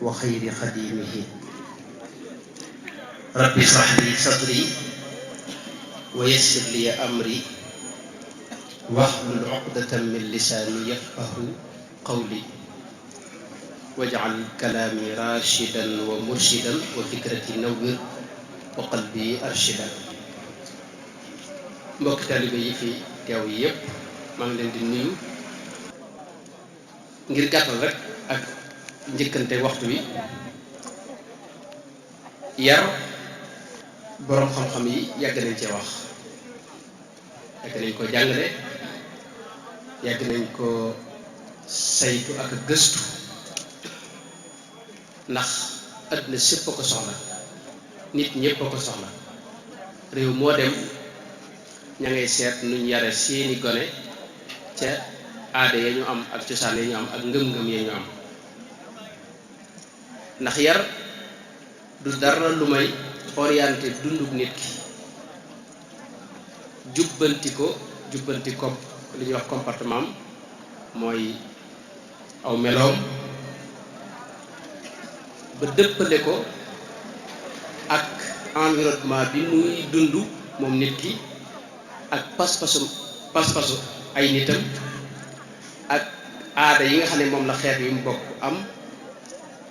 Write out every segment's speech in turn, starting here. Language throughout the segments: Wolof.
وخير خديمه رب اشرح لي صدري ويسر لي أمري واحلل عقدة من لساني يفقه قولي واجعل كلامي راشدا ومرشدا وفكرتي نور وقلبي أرشدا. mbokk taalibe yi fi teew yi yépp maa ngi leen di nuyu ngir gàttal rek ak njëkkante waxtu wi. yar boroom xam-xam yi yàgg nañ cee wax, yàgg nañ ko jàngale, yàgg nañ ko saytu ak gëstu, ndax àdduna sépp a ko soxla, nit ñépp a ko soxla. réew moo dem ña ngay seet nuñ yare seeni gone ca aada ya ñu am ak cosaan ya ñu am ak ngëm-ngëm ya ñu am, ndax yar du dara lu may orienté dunduk nit ki, jubbanti ko li ñuy wax comportement am, mooy aw meloom, ba dëppale ko ak environnement bi muy dund moom nit ki, ak pas-pasu ay nitam, ak aada yi nga xam ne moom la xeet yu mu bokk am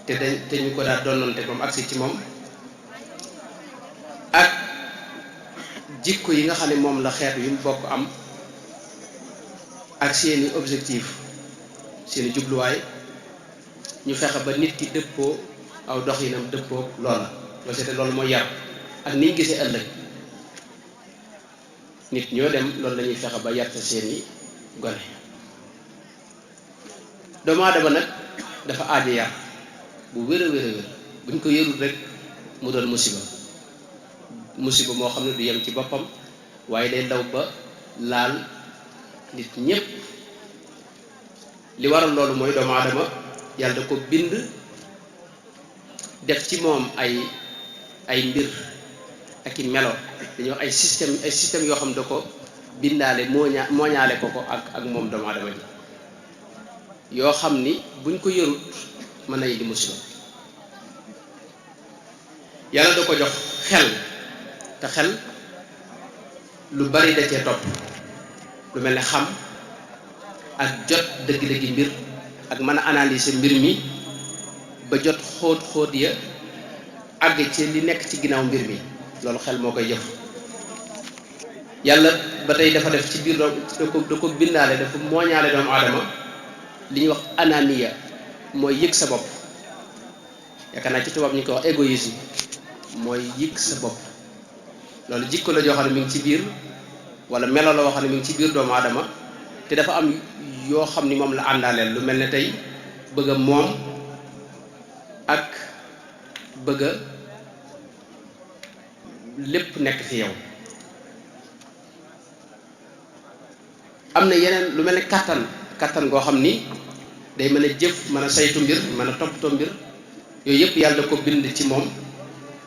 te ñu ko daa donnante ba mu agsi ci moom, ak jikko yi nga xam ne moom la xeet yu mu bokk am, ak seeni objectif, seeni jubluwaay, ñu fexe ba nit ki dëppoo aw doxinam dëppoo loola. loolu mooy yar ak niñ gisee ëllëg. nit ñoo dem loolu lañuy fexe ba yarte seeni gone. doomu aadama nag dafa aaja yar bu wér a wér buñ ko yërul rek mu doon musiba moo xam ne du yem ci boppam, waaye day daw ba laal nit ñépp. li waral loolu mooy doomu aadama yàlla da ko bind def ci moom ay mbir ak i melo, dañuy wax ay système yoo xam ne da ko bindaale mooñaale ko ak moom doomu aadama ji, yoo xam ni buñ ko yërut mën na indi musiba. yàlla da ko jox xel, te xel lu bari da cee topp, lu mel ne xam ak jot dëgg-dëggi mbir, ak mën a analyser mbir mi ba jot xóot ya àgg ci li nekk ci ginnaaw mbir mi, loolu xel moo koy jëf. yàlla ba tey dafa def ci biir da ko bindaale, dafa mooñaale doomu aadama li ñuy wax ananiya, mooy yëg sa bopp. yaakaar naa ci tubaab ñu koy wax égoïsme, mooy yëg sa bopp. loolu jikko la joo xam ne mi ngi ci biir, wala melo la woo xam ne mi ngi ci biir doomu aadama, te dafa am yoo xam ni moom la àndaaleel, lu mel ne tey bëgg a moom ak bëgg a lépp nekk fi yow. am na yeneen lu mel ne kattan goo xam ni day mën a jëf, mën a saytu mbir, mën a toppatoo mbir. yooyu yëpp yàlla da ko bind ci moom,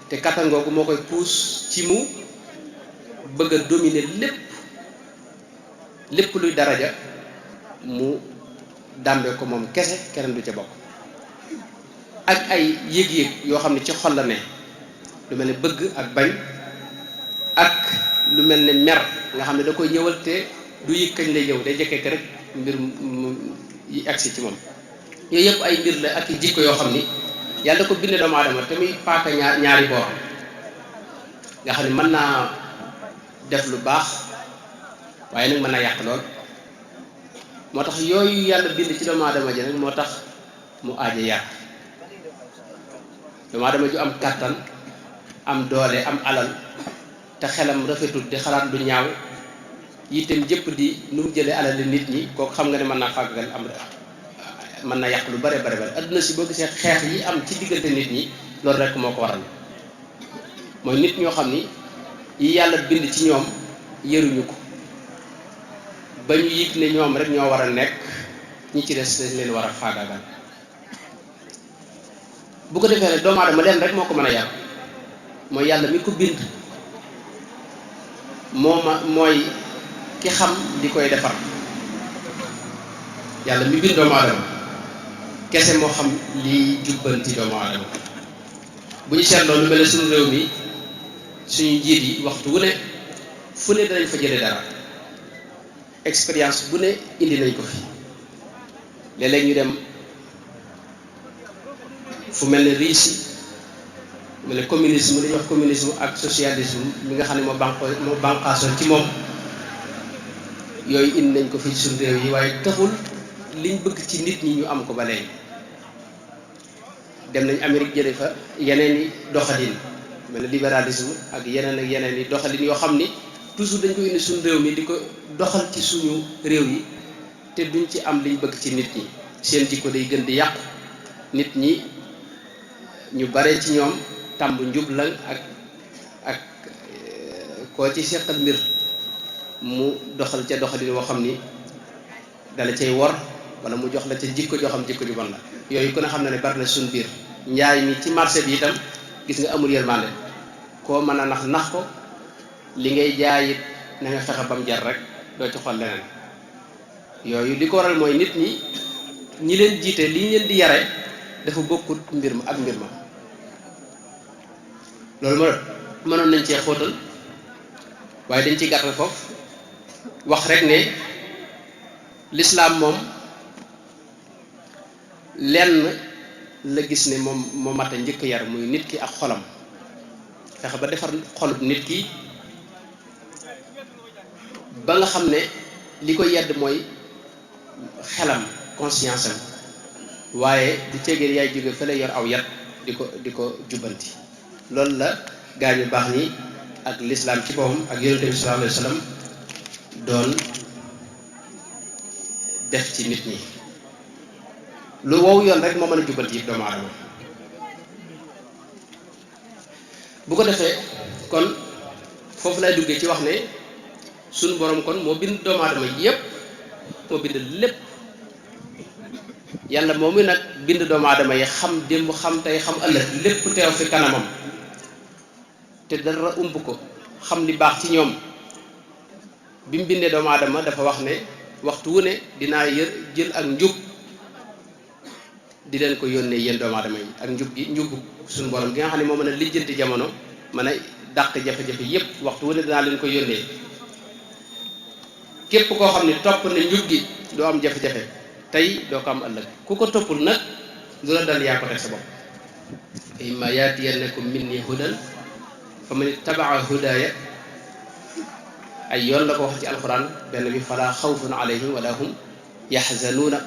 te kattan googu moo koy puus ci mu bëgg a dominer lépp luy daraja mu dàmbe ko moom kese, keneen du ca bokk. ak ay yëg-yëg yoo xam ne ci xol la ne, lu mel ne bëgg ak bañ, ak lu mel ne mer nga xam ne da koy ñëwal te du yëg kañ lay ñëw, day jëkkee rek mbir mu yi agsi ci moom. yooyu yëpp ay mbir la ak i jikko yoo xam ni yàlla da ko bindee doomu aadama te muy paaka ñaari boor, nga xam ne mën naa def lu baax waaye nag mën naa yàq lool. moo tax yooyu yàlla bind ci doomu aadama ji nag moo tax mu aaje yar. doomu aadama ju am kàttan, am doole, am alal, te xelam rafetul di xalaat lu ñaaw, yitteem jëpp di nu mu jëlee alal nit ñi, kooku xam nga ne mën naa fàggal mën na yàq lu bare. adduna si boo gisee xeex yi am ci diggante nit ñi, loolu rek moo ko waral. mooy nit ñoo xam ni yi yàlla bind ci ñoom yëruñu ko, ba ñu yëg ne ñoom rek ñoo war a nekk, ñi ci des dañ leen war a faagaagal. bu ko defee ne doomu aadama leen rek moo ko mën a yar, mooy yàlla mi ko bind, mooy ki xam li koy defar. yàlla mi bind doomu aadama kese moo xam lii jubbanti doomu aadama bu ñu seetloo lu mel ne suñu réew mi suñu njiit yi waxtu wu ne fu ne danañ fa jële dara expérience bu ne indi nañ ko fi léeg-léeg ñu dem fu mel ne Russie mu ne communisme li ñuy wax communisme ak socialisme mi nga xam ne moo banqaasoon ci moom yooyu indi nañ ko fi suñu réew yi waaye taxul liñ bëgg ci nit ñi ñu am ko ba léegi dem nañ Amérique jële fa yeneen i doxalin mel ne libéralisme ak yeneen i doxalin yoo xam ni toujours dañ ko indi suñu réew mi di ko doxal ci suñu réew yi te duñ ci am liñ bëgg ci nit ñi seen jikko day gën di yàqu nit ñi ñu bare ci ñoom tàmb njublan ak koo ci seqal mbir mu doxal ca doxalin woo xam ni dala cay wor wala mu jox la ca jikko joo xam jikko ju bon la yooyu ku ne xam na ne bari na suñu biir njaay mi ci marché bi itam gis nga amul yërmande koo mën a nax ko li ngay jaay it na nga fexe ba mu jar rek doo ci xool leneen yooyu li ko waral mooy nit ñi leen jiite li ñu leen di yare dafa bokkut mbir ma ak mbir ma loolu mënoon nañ cee xóotal waaye dañ ci gàttal foofu wax rek ne lislaam moom lenn la gis ne moom moo mat a njëkk yar muy nit ki ak xolam fexe ba defar xolub nit ki ba nga xam ne li ko yedd mooy xelam conscience am waaye du ceegeen yaay jóge fële yor aw yat di ko jubbanti loolu la gaa ñu baax ñi ak lislaam ci boppam ak yonent bi sallallahu alayhi wa sallam doon def ci nit ñi lu wow yoon rek moo mën a jubbanti yëpp doomu aadama bu ko defee kon foofu lay duggee ci wax ne suñu borom kon moo bind doomu aadama yépp moo bind lépp yàlla moomu nag bind doomu aadama yi xam démb xam tey xam ëllëg lépp teew fi kanamam te dara umb ko xam li baax ci ñoom bi mu bindee doomu aadama dafa wax ne waxtu wu ne dinaa jël ak njub di leen ko yónnee yéen doomu aadama yi ak njub suñu borom gi nga xam ne moo mën a lijjanti jamono mën a dàq jafe-jafe yépp waxtu wu ne dinaa leen ko yónnee képp koo xam ne topp ne njub gi doo am jafe-jafe tey doo ko am ëllëg ku ko toppul nag lu la dal yaa ko teg sa bopp imma yaatiyannakum minni hudan fa man ittabaa hudaaya ay yoon la ko wax ci alquran benn bi fala xawfun alayhim wala hum yaxzanuuna